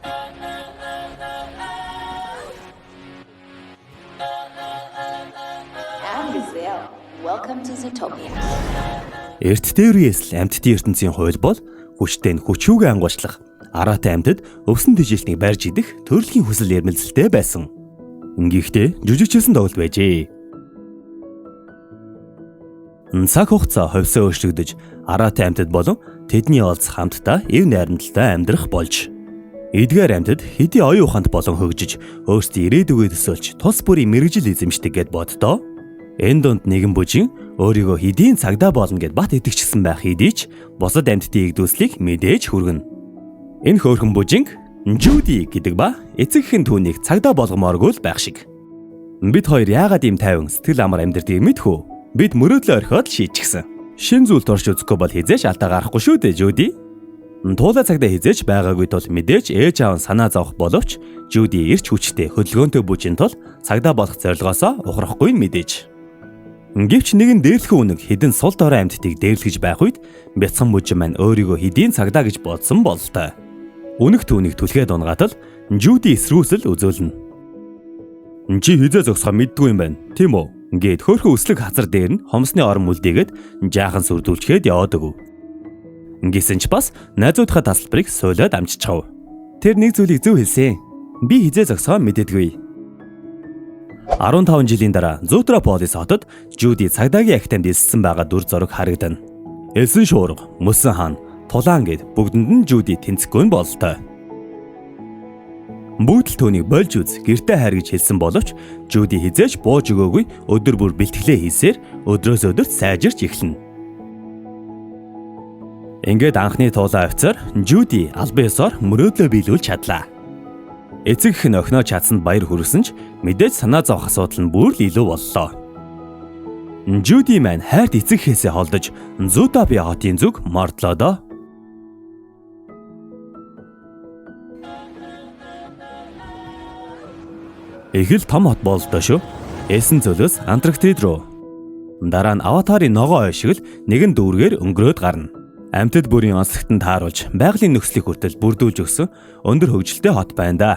I'm Gazelle. Welcome to Zootopia. Эрт дээврийн эсэл амьтдын ертөнцийн хууль бол хүчтэй нь хүчүүгээ ангуучлах, араатай амьтад өвсөн тэжээлтнийг барьж идэх төрөлхийн хүсэл эрмэлзэлтэй байсан. Гэхдээ жүжигчилсэн тоглолт байжээ. Цаг хугацаа ховсоо өөрчлөгдөж, араатай амьтад болон тэдний олз хамтдаа эв найрамдалтай амьдрах болж. Эдгээр амьтад хэдий оюун ухаанд болон хөгжиж, өөрсдийн ирээдүгөө төсөөлж тус бүрийн мэргэжил эзэмшдэг гэд боддоо. Энэ дунд нэгэн бүжин өөрийгөө хэдийн цагдаа болно гэд бат итгэжсэн байх хэдий ч бусад амьтдын эгдүүслийг мэдээж хүргэнэ. Энэ хөөрхөн бүжинг Жуди гэдэг ба эцэг эх нь түүнийг цагдаа болгомооргүй л байх шиг. Бид хоёр яагаад ийм тайван сэтгэл амар амьдардаг мэдэх үү? Бид мөрөөдлөө орхиод л шийдчихсэн. Шин зүйл турш үзэхгүй бол хизээш алдаа гарахгүй шүү дээ, Жуди. Туулай цагдаа хизээч байгаагүй тул мэдээж ээж аав нь санаа зовох боловч Жуди эрч хүчтэй хөдөлгөөнтэй бүжин тул цагдаа болох зорилгоосоо ухрахгүй нь мэдээж. Гэвч нэгэн дээрлэхэн үнэг хэдэн сул дорой амьтдыг дээрлэж байх үед бяцхан бүжин маань өөрийгөө хэдийн цагдаа гэж бодсон бололтой. Үнэг түүнийг түлхээд унгаатал Жуди эсрүүсэл үзүүлнэ. Чи хизээ зогсохоо мэддгүй юм байна, тийм үү? Гээд хөөрхөн өслөг хазар дээр нь хомсны орон мүлдээгээд жаахан сүрдүүлчихэд яваад өгөв. Гэсэн ч бас найзуудынхаа тасалбарыг суулаад амжчихав. Тэр нэг зүйлийг зөв хэлсэн. Би хизээ зогсохоо мэддэггүй. 15 жилийн дараа Зутраполис хотод Жуди цагдаагийн академид элссэн байгаа дүр зураг харагдана. Элсэн шуурга, мөсөн хаан, тулаан гэд бүгдэнд нь Жуди тэнцэхгүй нь бололтой. Бүгд л түүнийг болж үз, гэртээ хайр гэж хэлсэн боловч Жуди хизээч бууж өгөөгүй өдөр бүр бэлтгэлээ хийсээр өдрөөс өдөрт сайжирч эхэлнэ. Ингээд анхны туулай офицер Жуди албан ёсоор мөрөөдлөө биелүүлж чадлаа. Эцэг эх нь охиноо чадсанд баяр хүргэсэн ч мэдээж санаа зовох асуудал нь бүр л илүү боллоо. Жуди маань хайрт эцэг эхээсээ холдож Зутопиа хотын зүг мордлоо доо. Их л том хот бололтой шүү. Элсэн цөлөөс Антарктид руу. Дараа нь Аватарын ногоон ой шиг л нэгэн дүүргээр өнгөрөөд гарна. Амьтад бүрийн онцлогт нь тааруулж байгалийн нөхцөлийг хүртэл бүрдүүлж өгсөн өндөр хөгжилтэй хот байна да.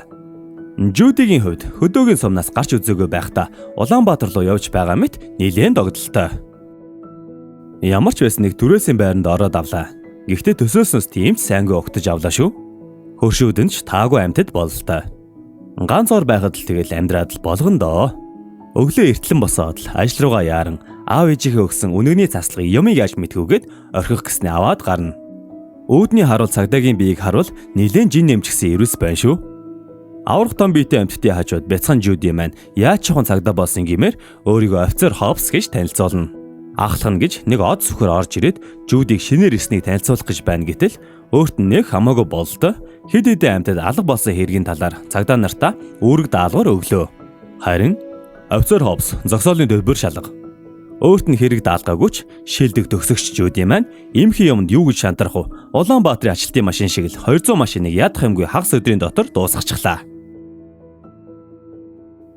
Жүүдигийн хувьд хөдөөгийн сумнаас гарч үзээгүй байхдаа Улаанбаатар руу явж байгаа мэт нэлээн догдолтой. Ямар ч байсан нэг түрээсийн байранд ороод авлаа. Гэхдээ төсөөлснөөс тийм ч сайнгүй огтож авлаа шүү. Хөршүүд нь ч таагүй амьтад бололтой. Ганц ор байхад л тэгэл амьдраад л болгон доо. Өглөө эртлэн босоод л ажил руугаа яаран аав ээжийнхээ өгсөн үнэгний цацлагыг юмыг яаж мэдхүүгээд орхих гэснээ аваад гарна. Үүдний харуул цагдаагийн биеийг харуул нилээн жин нэмчихсэн эрүүс байна шүү. Аврах том биетэй амьтдын хажууд бяцхан Жуди маань яаж чухам цагдаа болсон гэмээр өөрийгөө офицер Хобс гэж танилцуулна. Ахлахна гэж нэг од сүхэр орж ирээд Жудиг шинээр ирснийг танилцуулах гэж байна гэтэл өөрт нь нэг хамаагүй бололтой хэд хэдэн амьтад алга болсон хэргийн талаар цагдаа нартаа үүрэг даалгавар өглөө. Харин офицер Хобс зогсоолын төлбөр шалга. Өөрт нь хэрэг даалгаагүй ч шилдэг төгсөгч Жуди маань эмхий юмд юу гэж шантрах вэ? Улаанбаатарын ажилтны машин шиг л 200 машиныг ядах юмгүй хагас өдрийн дотор дуусгачихлаа.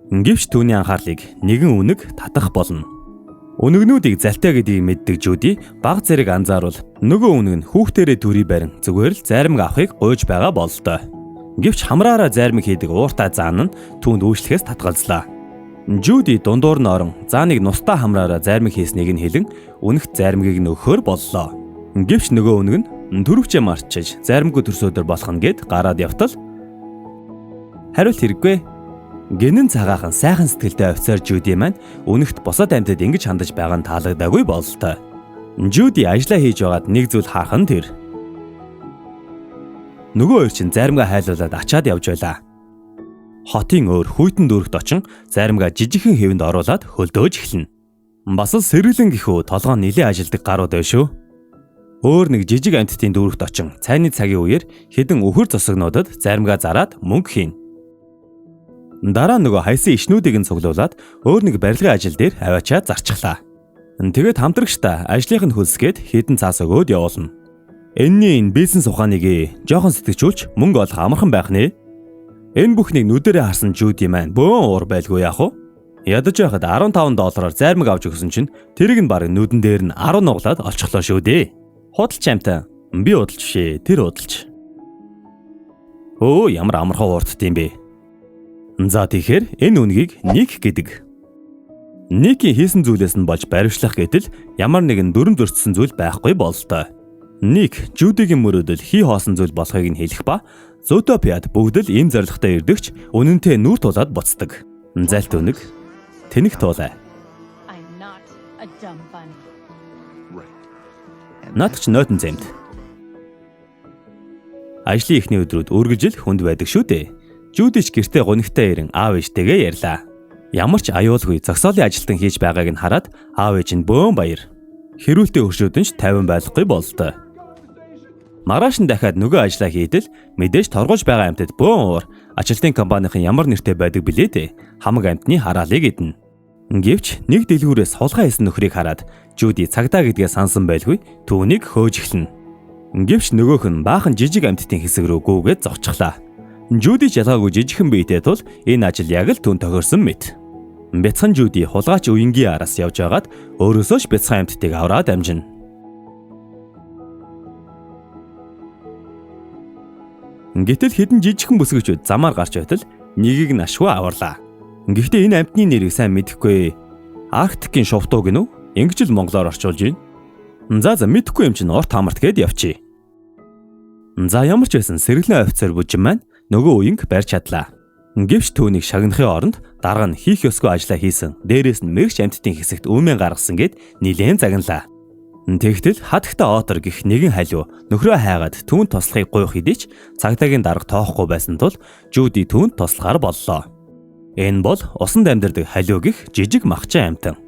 Гэвч түүний анхаарлыг нэгэн үнэг татах болно. Үнэгнүүдийг залтай гэдгийг мэддэг Жуди баг зэрэг анзааруул нөгөө үнэг нь хүүхдэрээ төрий барин зүгээр л зайрмаг авахыг гуйж байгаа бололтой. Гэвч хамраараа зайрмаг хийдэг ууртай заан нь түүнд үйлчлэхээс татгалзлаа. Жуди дундуур нь орон зааныг нустаа хамраараа зайрмаг хийснийг нь хэлэн үнэгт зайрмагийг нь өгөхөөр боллоо. Гэвч нөгөө үнэг нь төрөвчөө марчиж зайрмаггүй төрсөдөр болох нь гэд гараад явтал хариулт хэрэггүй. Гэнэн цагаахан сайхан сэтгэлтэй офицер Жуди маань үнэгт бусад амьтад ингэж хандаж байгаа нь таалагдаагүй бололтой. Жуди ажлаа хийж байгаад нэг зүйл харах нь тэр. Нөгөө хоёр чинь зайрмагаа хайлуулад ачаад явж байлаа. Хотын өөр хүйтэн дүүрэгт очин зайрмагаа жижигхэн хэвэнд оруулаад хөлдөөж эхэлнэ. Бас л сэргэлэн гэхүү толгой нь нилээн ажилдаг гарууд байв шүү. Өөр нэг жижиг амьтдын дүүрэгт очин цайны цагийн үеэр хэдэн үхэр зосгнуудад зайрмагаа зараад мөнгө хийнэ. Дараа нь нөгөө хайсан ишнүүдийг нь цуглуулад өөр нэг барилгын ажил дээр аваачаад зарчихлаа. Тэгээд хамтрагчдаа ажлынх нь хөлсгээд хэдэн цаас өгөөд явуулна. Энэний энэ бизнес ухааныг жоохон сэтгэжүүлж мөнгө олох амархан байх нэ. Энэ бүхнийг нүдэрээ харсан Жуди маань бөөн уур байлгүй яах вэ? Ядаж байхад 15 доллараар зайрмаг авч өгсөн чинь тэрийг нь бараг нүдэн дээр нь 10 нуглаад олчихлоо шүү дээ. Худалч амтан би худалч бишээ тэр худалч. Өө, ямар амархан хуурдт юм бэ? За, тэгэхээр энэ үнгийг Ник гэдэг. Никийн хийсэн зүйлээс нь болж баривчлах гэтэл ямар нэгэн дүрм зөрчсөн зүйл байхгүй бололтой. Ник Жудигийн мөрөөдөл хий хоосон зүйл болохыг нь хэлэх ба Зоотопиад бүгд л ийм зорилготой ирдэгч үнэнтэй нүүр тулаад буцдаг. Зайлт үнэг тэнэг туулай. I'm not a dumb bunny. Right. Наадах ч нойтон зэмт. Ажлын эхний өдрүүд үргэлжил хүнд байдаг шүү дээ. Жуди ч гэртээ гунигтай ирэн аав ээжтэйгээ ярьлаа. Ямар ч аюулгүй зогсоолын ажилтан хийж байгааг нь хараад аав ээж нь бөөн баяр. Хэрүүлтэй хөршүүдэн ч 50 байхгүй бололтой. Маргааш нь дахиад нөгөө ажлаа хийтэл мэдээж торгуулж байгаа амьтад бөөн уур ажилтны компанийн ямар нэртэй байдаг билээ дээ. Хамаг амьтны хараалыг идэнэ. Гэвч нэг дэлгүүрээс хулгай хийсэн нөхрийг хараад Жуди цагдаа гэдгээ сансан байлгүй түүнийг хөөж эхэлнэ. Гэвч нөгөөх нь баахан жижиг амьтдын хэсэг рүү гүгээд зогсчихлаа. Жуди ч ялгаагүй жижигхэн биетэй тул энэ ажил яг л түн тохирсон мэт. Бяцхан Жуди хулгайч үеингийн араас явж байгаад өөрөөсөө ч бяцхан амьтдыг авраад амжина. Гэтэл хэдэн жижигхэн бүсгүйчүүд замаар гарч байтал нэгийг нь ашгүй аварлаа. Гэхдээ энэ амьтны нэрийг сайн мэдэхгүй. Арктикийн шувтуу гинүү? Ингэж л монголоор орчуулж байна. За, мэдэхгүй юм чинь урт хамарт гээд явчих. За, ямар ч байсан сэргэлэн офицер бүжин маань нөгөө үеинг барьж чадлаа. Гэвч түүнийг шагнахын оронд дарга нь хийх ёсгүй ажлаа хийсэн. Дээрээс нь мэрэгч амьтдын хэсэгт өмнө гаргасан гэд нилээн загналаа. Тэгтэл хатагтай отор гих нэгэн халиу нөхрөө хайгаад түүнд туслахыг гуйх хэдий ч цагдаагийн дарга тоохгүй байсан тул Жуди түүнд туслахаар боллоо. Энэ бол усанд амьдардаг халиу гих жижиг махчин амьтан.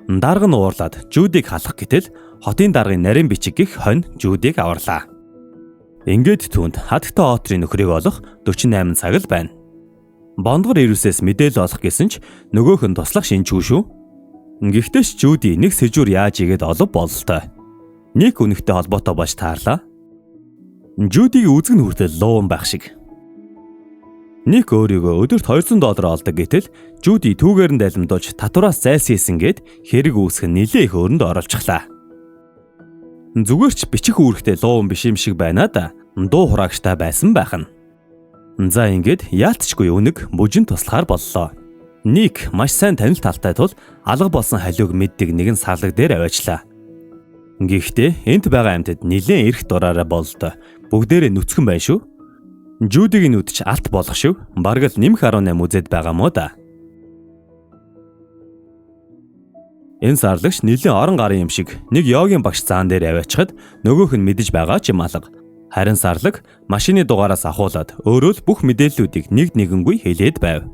Дарга нь уурлаад Жудиг халах гэтэл хотын даргын нарийн бичиг гих хонь Жудиг аварлаа. Ингээд түүнд хатагтай отрын нөхрийг олох 48 цаг л байна. Бондгор ирвсээс мэдээлэл олох гэсэн ч нөгөөх нь туслах шинжгүй шүү. Гэхдээ ч Жуди нэг сэжүүр яаж игээд олов бололтой. Нэг үнэхтэй холбоотой болж таарлаа. Жудигийн үзэг нь хүртэл луун байх шиг. Ник өөрийгөө өдөрт $200 олдог гэтэл Жуди түүгээр нь далимдуулж татвараас зайлсхийсэн гэд хэрэг үүсгэн нилээ их өрөнд оруулчихлаа. Зүгээр ч бичих үүрэгтэй луун биш юм шиг байна да. Дуу хураагчтай байсан байх нь. За, ингээд яалтчгүй үнэг бүжин туслахаар боллоо. Ник маш сайн танил талтай тул алга болсон халиуг мэддэг нэгэн сарлаг дээр аваачлаа. Гэхдээ энд байгаа амьтад нилээн эрх дураараа бололтой. Бүгдээрээ нүцгэн байна шүү. Жудигийн нүд ч алт болох шив. Бараг л нэмэх 18 үзээд байгаа мó да. Энэ сарлагч нилээн орон гарын юм шиг нэг йогийн багш заан дээр аваачхад нөгөөх нь мэдэж байгаа ч юм алга. Харин сарлаг машины дугаараас ахуулаад өөрөө л бүх мэдээллүүдийг нэг нэгэнгүй хэлээд байв.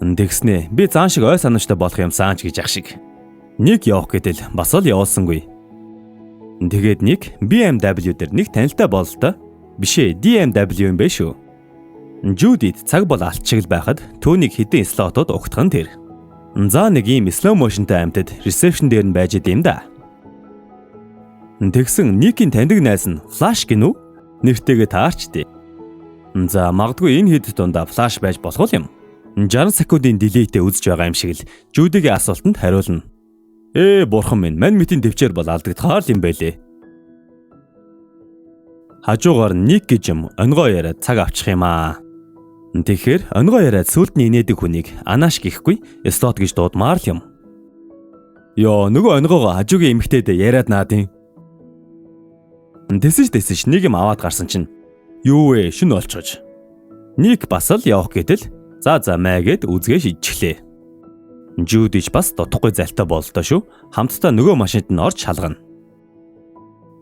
Тэгснээ би заан шиг ой санамжтай болох юмсан ч гэж ах шиг. Нэг явах гэтэл бас л явуулсангүй. Тэгээд нэг BMW дээр нэг танилтай бололтой. Биш ээ, DMW юм бэ шүү. Жудид цаг бол алт шиг л байхад түүнийг хэдэн слотод угтах нь тэр. За, нэг ийм slow motion-тай амьтад ресепшн дээр нь байж идэм да. Тэгсэн Никийн таньдаг найз нь Флаш гинүү? Нэртэйгээ таарч дээ. За, магадгүй энэ хэд дундаа Флаш байж болох юм. 60 секундын delay тэй үзэж байгаа юм шиг л Жудигийн асуултанд хариулна. Ээ, бурхан минь, мань мэтийн төвчээр бол алдагдахаар л юм байлээ. Хажуугаар Ник гэж юм онгоо яриад цаг авчих юм аа. Тэгэхээр онгоо яриад сүлд нь инээдэг хүнийг анааш гэхгүй слот гэж дуудмаар л юм. Йоо, нөгөө онгоогоо хажуугийн эмэгтэйдээ яриад наадын. Тэсэж тэсэж нэг юм аваад гарсан чинь юу вэ, шүн олцгож. Ник бас л явах гэтэл за маа гэд үзгээ шидчихлээ. Жудич бас дутхгүй залтай бололтой шүү. Хамтдаа нөгөө машинд нь орж шалгана.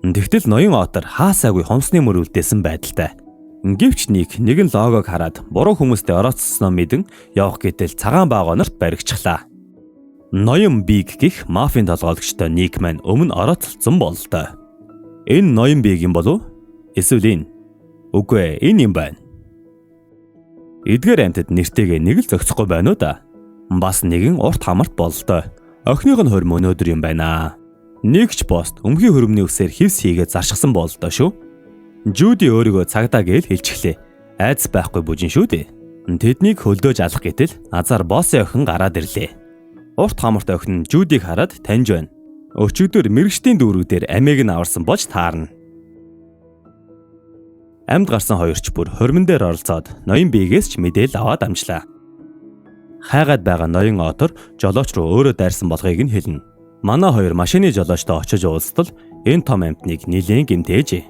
Тэгтэл ноён отор хаасаагүй хомсны мөр үлдээсэн байдалтай. Гэвч Ник нэгэн логог хараад буруу хүмүүстэй орооцсноо мэдэн явах гэтэл цагаан баагонорт баригчглаа. Ноён Биг гих мафийн толгойлогчтой Ник маань өмнө орооцолцсон бололтой. Энэ ноён Биг юм болов? Эсвэл энэ? Үгүй ээ, энэ юм байна. Эдгээр амьтад нэртэйгээ нэг л зохицохгүй байна уу да. Бас нэгэн урт хамарт бололтой. Охиных нь хурим өнөөдөр юм байна. Нэг ч пост өмгийн хөрөмний үсээр хевс хийгээд заршсан бололтой шүү. Жуди өөрийгөө цагдаа гээл хэлчихлээ. Айдас байхгүй бүжин шүү дээ. Тэднийг хөлдөөж алах гэтэл азар боссын охин гараад ирлээ. Урт хамарт охин нь Жудиг хараад таньж байна. Өчигдөр мэрэгчдийн дүүрэг дээр амийг нь аварсан болж таарна. Амьд гарсан хоёр ч бүр хормон дээр оролцоод ноён биегээс ч мэдээлэл аваад амжлаа. Хайгаад байгаа ноён отор жолооч руу өөрөө дайрсан болохыг нь хэлнэ. Манай хоёр машины жолоочтой очиж уулзтал энэ том амьтныг нилээн гэмтээжээ.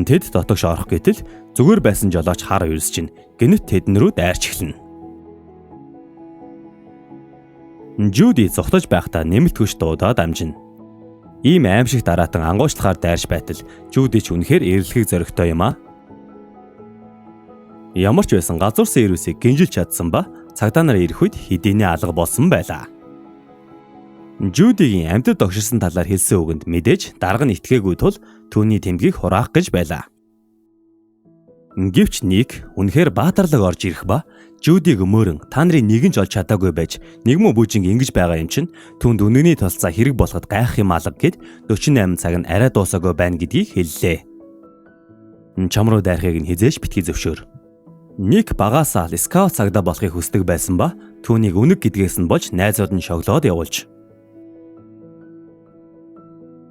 Тэд дотогш орох гэтэл зүгээр байсан жолооч хар уярс чинь гэнэт тэдэн рүү дайрч эхэлнэ. Жуди зугтаж байхдаа нэмэлт хүч дуудаад амжина. Ийм аимшиг дараатан ангуучлахаар дайрч байтал Жуди ч үнэхээр эрлэхийг зоригтой юм аа. Ямар ч байсан газуурсан ирүүсийг гинжилж чадсан ба цагдаа нар ирэх үед хэдийнэ алга болсон байлаа. Жудигийн амьтад догширсан талаар хэлсэн үгэнд мэдээж дарга нь итгээгүй тул түүний тэмдгийг хураах гэж байлаа. Гэвч Ник үнэхээр баатарлаг орж ирэх ба Жудиг өмөөрөн та нарын нэгэн ч олж чадаагүй байж нэгмүү бүжинг ингэж байгаа юм чинь түүнд үнэний тулцаа хэрэг болоход гайх юм алга гэд 48 цаг нь арай дуусаагүй байна гэдгийг хэллээ. Чам руу дайрахыг нь хизээж битгий зөвшөөр. Ник багаасаа л скаут цагдаа болохыг хүсдэг байсан ба түүнийг үнэг гэдгээс нь болж найзууд нь шоглоод явуулж.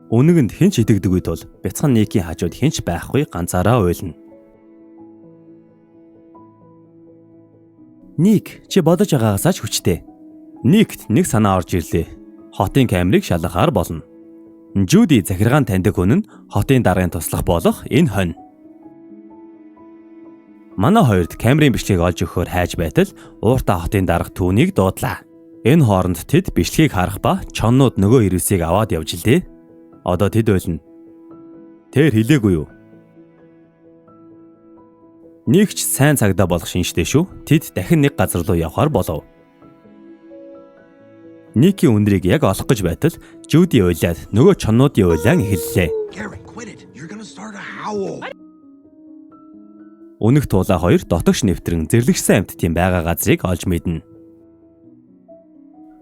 Үнэгэнд хэн ч итгэдэггүй тул бяцхан Никийн хажууд хэн ч байхгүй ганцаараа уйлна. Ник, чи бодож байгаагаасаа ч хүчтэй. Никт нэг санаа орж ирлээ. Хотын камерыг шалгахаар болно. Жуди захиргаан таньдаг хүн нь хотын даргын туслах болох энэ хонь. Манай хоёрт камерын бичлэгийг олж өгөхөөр хайж байтал ууртаа хотын дарга түүнийг дуудлаа. Энэ хооронд тэд бичлэгийг харах ба чоннууд нөгөө ирвэсийг аваад явж лээ. Одоо тэд ойлно. Тэр хэлээгүй юу? Нэг ч сайн цагдаа болох шинжтэй шүү. Тэд дахин нэг газар руу явхаар болов. Никийн үнрийг яг олох гэж байтал Жуди уйлаад нөгөө чоннуудын уйлаан эхэллээ. Үнэх тулаа хоёр дотогш нэвтрэн зэрлэгшсэн амьтдын байгаа газрыг олж мэднэ.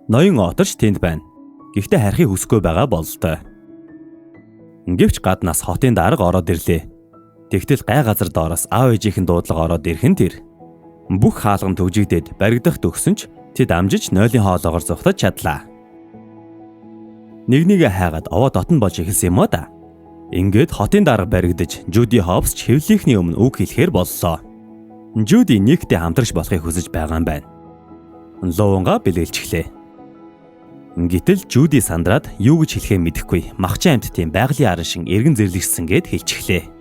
Ноён оторч тэнд байна. Гэхдээ харихыг хүсэхгүй байгаа бололтой. Гэвч гаднаас хотын дарга ороод ирлээ. Тэгтэл гай газар доороос аав ээжийнхэн дуудлага ороод ирэх нь тэр. Бүх хаалган төгжигдээд баригдах төгсөн ч тэд амжиж нойлын хоолоогоор зугтаж чадлаа. Нэг нэгэ хайгаад овоо дотн болж эхэлсэн юм уу да. Ингээд хотын дарга баригдаж Жуди Хоббс ч хэвлэлийнхний өмнө үг хэлэхээр боллоо. Жуди Никтэй хамтрагч болохыг хүсэж байгаа юм байна. Луунга бэлгэлчихлээ. Гэтэл Жуди сандраад юу гэж хэлэхээ мэдэхгүй махчин амьтдын байгалийн арын шин эргэн зэрлэгссэн гэд хэлчихлээ.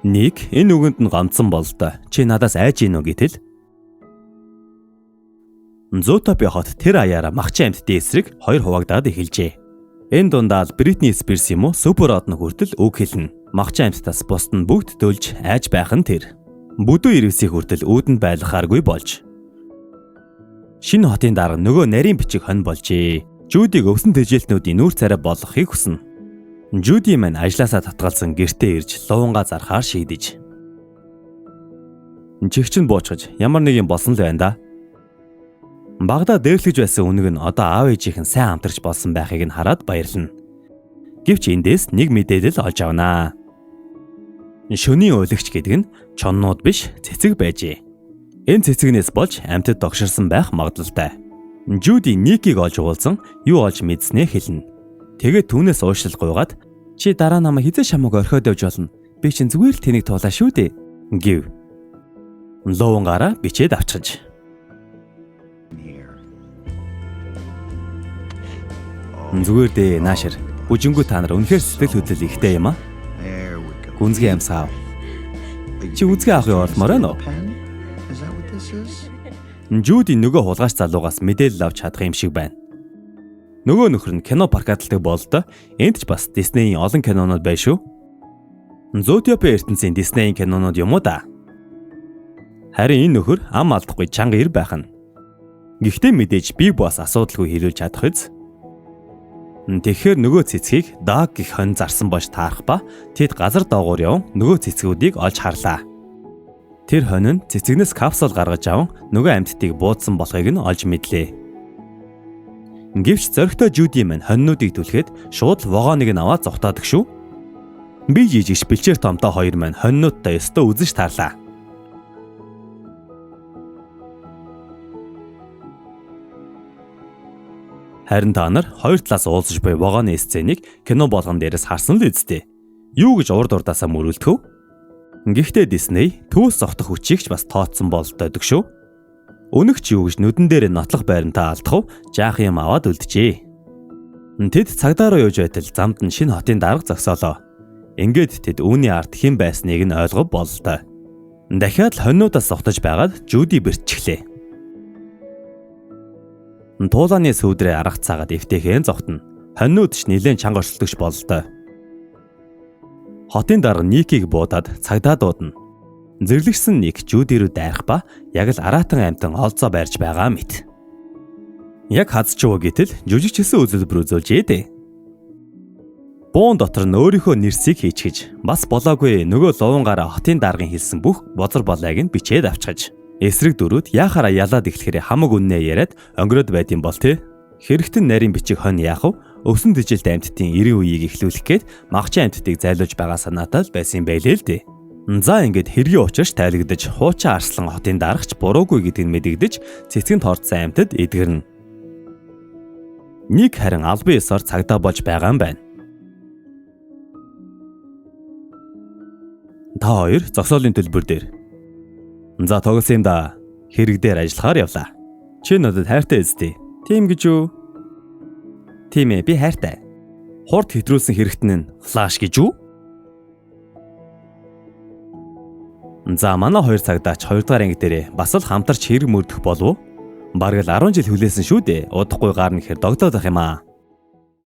Ник энэ үгэнд нь гомдсон бололтой. Чи надаас айж гин үү гэтэл Зоотопи хот тэр аяараа махчин амьтдын эсрэг хоёр хуваагдаад эхэлжээ. Энэ дундаа л Бритни Спирс юм уу супер одно хүртэл үг хэлнэ. Махчин амьтдаас бусд нь бүгд төлж айж байх нь тэр. Бүдүү ирвэсийг хүртэл үүдэнд байлгахааргүй болж. Шинэ хотын дарга нөгөө нарийн бичиг хонь болжээ. Жүүдийг өвсөн тэжээлтнүүдийн нүүр царай болгохыг хүснэ. Жуди маань ажлаасаа татгалзан гэртээ ирж луунгаа зархаар шийдэж. Чихч нь буучгаж ямар нэг юм болсон л байна да. Багадаа дээрлэж байсан үнэг нь одоо аав ээжийнх нь сайн хамтарч болсон байхыг нь хараад баярлна. Гэвч эндээс нэг мэдээлэл олж авнаа. Шөнийн уйлагч гэдэг нь чоннууд биш цэцэг байжээ. Энэ цэцэгнээс болж амьтад догширсан байх магадлалтай. Жуди Никийг олж уулзан юу олж мэдснээ хэлнэ. Тэгээд түүнээс уушлал гуйгаад чи дараа намайг хизээ шамаг орхиод явж болно. Би чинь зүгээр л тэнийг туулаа шүү дээ гэв. Луунгараа бичээд авчихж. Зүгээр дээ наашир. Бүжингүү та нар үнэхээр сэтгэл хөдлөл ихтэй юм аа. Гүнзгий амьсгаав. Чи үзгээ авахыг орломоор байна уу? Жуди нөгөө хулгайч залуугаас мэдээлэл авч чадах юм шиг байна. Нөгөө нөхөр нь кино прокатладаг бололтой. Энд ч бас Диснейийн олон кинонууд байна шүү. Зоотопи ертөнцийн Диснейийн кинонууд юм уу да? Харин энэ нөхөр ам алдахгүй чанга ир байх нь. Гэхдээ мэдээж би бас асуудалгүй хэрүүлж чадах биз? Тэгэхээр нөгөө цэцгийг Даг гэх хонь зарсан болж таарах ба тэд газар доогуур яван нөгөө цэцгүүдийг олж харлаа. Тэр хонь нь цэцэгнээс капсул гаргаж аван нөгөө амьтдыг буудсан болохыг нь олж мэдлээ. Гэвч зоригтой Жуди маань хоньнуудыг түлхээд шууд л вагоныг нь аваад зугтаадаг шүү. Би жижигч бэлчээр томтой хоёр маань хоньнуудтай өстөө үзэж таарлаа. Харин та нар хоёр талаас уулзаж буй вагоны сценийг кино болгон дээрээс харсан л үсттэй. Юу гэж урд урдаасаа мөрүүлдэх вэ? Гэхдээ Disney төвөөс зогтох хүчийг ч бас тооцсон бололтой шүү. Өнөгч юу гэж нүдэн дээр нотлох байрамтаа алдах уу? Жаах юм аваад үлджээ. Тэд цагдаа руу явж байтал замд нь шинэ хотын дарга зогсоолоо. Ингээд тэд үүний ард хэн байсныг нь ойлгов бололтой. Дахиад л хоньнуудаас зогтож байгаад Жуди бэртчихлээ. Туулааны сүүдрээ арга цаагаад эвтэйхэн зогтно. Хоньнууд ч нэлээд чанга өрсөлдөгч бололтой. Хотын дарга Никийг буудаад цагдаа дуудана. Зэрлэгсэн Ник Жуди рүү дайрах ба яг л араатан амьтан олзоо барьж байгаа мэт. Яг хазчив гэтэл жүжигчсэн үзэлбэр үзүүлжээ дээ. Буун дотор нь өөрийнхөө нэрсийг хийчихэж бас болоогүй нөгөө луван гараа хотын даргын хэлсэн бүх бозор болайг нь бичээд авчихаж. Эсрэг дөрүүд яхаараа ялаад эхлэхээр хамаг үннээ яриад өнгөрөөд байд юм бол тэ. Хэрэгтэн нарийн бичиг хонь яах вэ? Өвсөн тэжилт амьтдын 90 үеийг эхлүүлэх гээд магчин амьтдыг зайлуулж байгаа санаатай л байсан юм байлээ л дээ. За ингээд хэргийн учирч тайлагдаж хуучин арслан хотын дарагч буруугүй гэдгийг мэдэгдэж цэцгэнд хорцсон амьтад эдгэрнэ. Ник харин албан ёсоор цагдаа болж байгаа юм байна. Та хоёр зогсоолын төлбөр дээр. За тоглосон юм да. Хэрэг дээр ажиллахаар явлаа. Чи надад хайртай эзтэй. Тийм гэж үү? Тийм ээ, би хайртай. Хурд хэтрүүлсэн хэрэгтэн нь флаш гэж үү? За манай хоёр цагдаач 2 дугаар анги дээрээ бас л хамтарч хэрэг мөрдөх болов уу? Бараг л 10 жил хүлээсэн шүү дээ. Удахгүй гарна гэхээр догдоод байх юм аа.